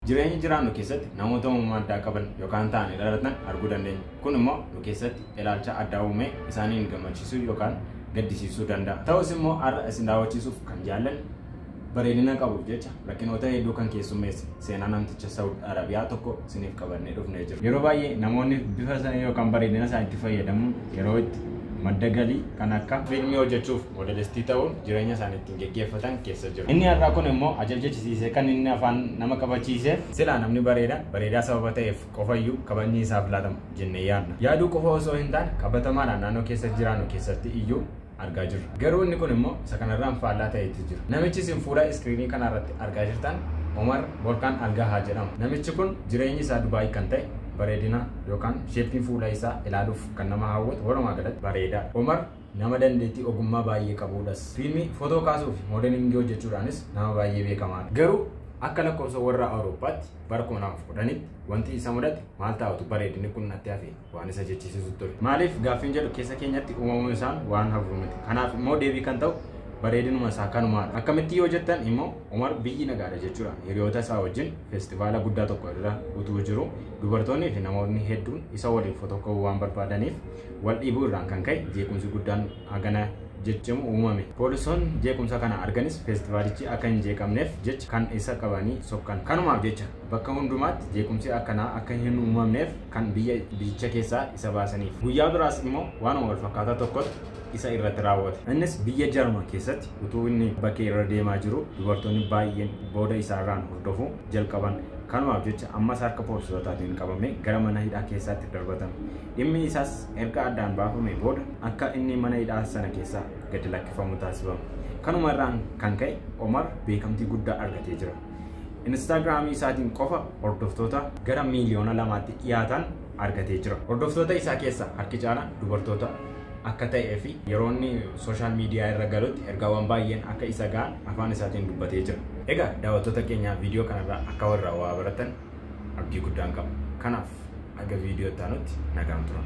Jireenya jiraannu keessatti namoota uumama addaa qaban yookaan ta'anii dhalatan arguu dandeenya. Kun immoo nu keessatti ilaalcha addaa uumee isaaniin gammachiisuu yookaan gaddisiisuu danda'a. Ta'us immoo har'a isin daawwachiisuuf kan jaallanne bareedina qabuuf jecha rakkinoota hedduu kan keessummeesse seenaa namticha Saawud Arabiyaa tokko isiniif qabannee dhufnee jira. Yeroo baay'ee namoonni bifa isaanii yookaan bareedina isaaniitti fayyadamuun yeroo itti madda galii kan akka fiilmii hojjechuuf moodelistii ta'uun jireenya isaanii ittiin geggeeffatan keessa jiru. Inni har'aa kun immoo ajab jechisiisee kan inni afaan nama qabachiiseef silaa namni bareedaan bareedaa sababa ta'eef qofayyuu kabajni isaaf laatama jennee yaadna. Yaaduu qofa osoo hin taane qabatamaadhaan naannoo keessa jiraannu keessatti iyyuu argaa jirra. Garuu inni kun immoo isa kanarraan faallaa ta'etti jira. Namichi isin fuula iskiriinii kanarratti argaa jirtan Omar Borkaan Algahaa jedhama. Namichi kun jireenyi isaa Dubaay kan ta'e bareedina yookaan sheeppiin fuula isaa ilaaluuf kan nama hawwatu walumaa galatti bareedaadha. Omar nama dandeettii ogummaa baay'ee qabudhas. Fiilmii footoo kaasuu fi moodelingii hojjechuudhaanis nama baay'ee beekamaadha. Garuu akka lakkoofsa warra Awurooppaatti bara 2010tti wanti isa mudate maal taa'utu bareedinni kun natti hafe waan isa jechisiisu ture. Maaliif gaaffiin jedhu keessa keenyatti uumamuu isaan waan hafu miti. Kanaaf immoo deebii kan ta'u bareedinuma isaa kanumaadha. Akkamitti yoo jettan immoo Omar biyyi nagaadha jechuudha. Hiriyoota isaa wajjin feestivaala guddaa tokko irra utuu jiru dubartoonnii fi namoonni hedduun isa waliin footoo ka'uu waan barbaadaniif wal dhiibuu irraan kan ka'e jeequmsi guddaan hagana jechamu uumame. Poolisoonni jeequmsa kana arganis feestivaalichi akka hin jeeqamneef jecha kan isa qabanii sokkan. Kanumaaf jecha bakka hundumaatti jeequmsi akkanaa akka hin uumamneef kan biyya biyyicha keessaa isa baasaniif. Guyyaa biraas immoo waanuma wal fakkaataa tokkotti isa irratti raawwate. Innis biyya Jarman keessatti utuu inni bakkee irra deemaa jiru dubartoonni baay'een booda isaarraan hordofuu jalqaban. Kanumaaf jecha ammas harka poolisootaatiin qabamee gara mana hidhaa keessaatti darbatame. Dhimmi isaas erga addaan baafame booda akka inni mana hidhaa sana keessaa gadi lakkifamu taasifame. Kanuma irraan kan ka'e Omar beekamtii guddaa argatee jira. Instaagiraamii isaatiin qofa hordoftoota gara miiliyoona 2tti dhiyaatan argatee jira. Hordoftoota isaa keessaa harki caalaan dubartoota akka ta'ee fi yeroo inni social media irra galutti ergaawwan baay'een akka isa ga'an afaan isaatiin dubbatee jira. Egaa daawwattoota keenya, viidiyoo kanarraa akka warra waa baratan abdii guddaan qaba. Kanaaf aga viidiyoo itti aanutti nagaan tura.